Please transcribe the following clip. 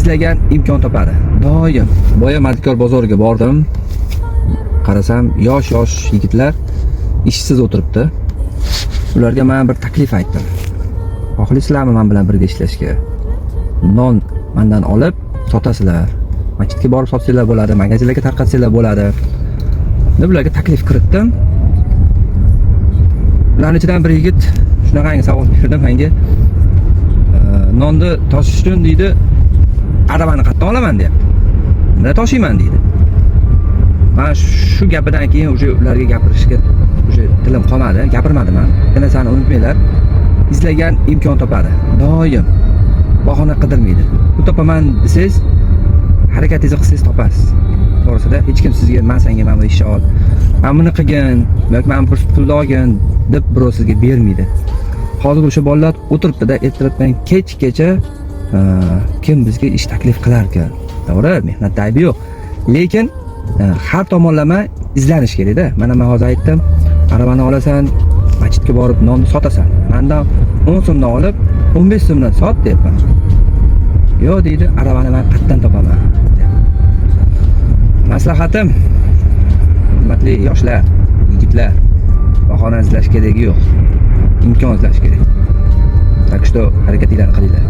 Izlagan imkon topadi doim. Boya Mardikor bozoriga bordim, qarasam, yosh yosh yigitlar ishsiz o'tiribdi. Ularga man bir taklif aytdim: "Xohlaysizlarmi man bilan birga ishlashga? Non mandan olib sotasizlar, masjidga borib sotsanglar bo'ladi, magazinlarga tarqatsanglar bo'ladi", deb ularga taklif kiritdim. Ularni ichidan bir yigit shunaqangi savol berdi menga: "Nonni toshish uchun, — deydi, — aravani qayerdan olaman?" deyapti. "Nima toshiyman?" deydi. Man shu gapidan keyin уже ularga gapirishga уже tilim qolmadi, gapirmadim man. Bir narsani unutmanglar: izlagan imkon topadi doim, bahona qidirmaydi. "Bu topaman" desangiz, harakatingizni qilsangiz, topasiz. To'g'risida, hech kim sizga "Man senga mana bu ishni ol, mana buni qilgin yoki mana bu pulni olgin" deb birov sizga bermaydi. Hozir o'sha bolalar o'tiribdida ertalabdan kechgacha, kim bizga ish taklif qilarkan? To'g'ri, mehnatda aybi yo'q, lekin har tomonlama izlanish kerakda. Mana man hozir aytdim: aravani olasan, masjidga borib nonni sotasan, mandan 10 so'mdan olib 15 so'mdan sot deyapman. "Yo'q, — deydi, — aravani man qayerdan topaman?" deyapti. Maslahatim, hurmatli yoshlar, yigitlar, bahona izlash keragi yo'q, imkon izlash kerak. Так что harakatinglarni qilinglar.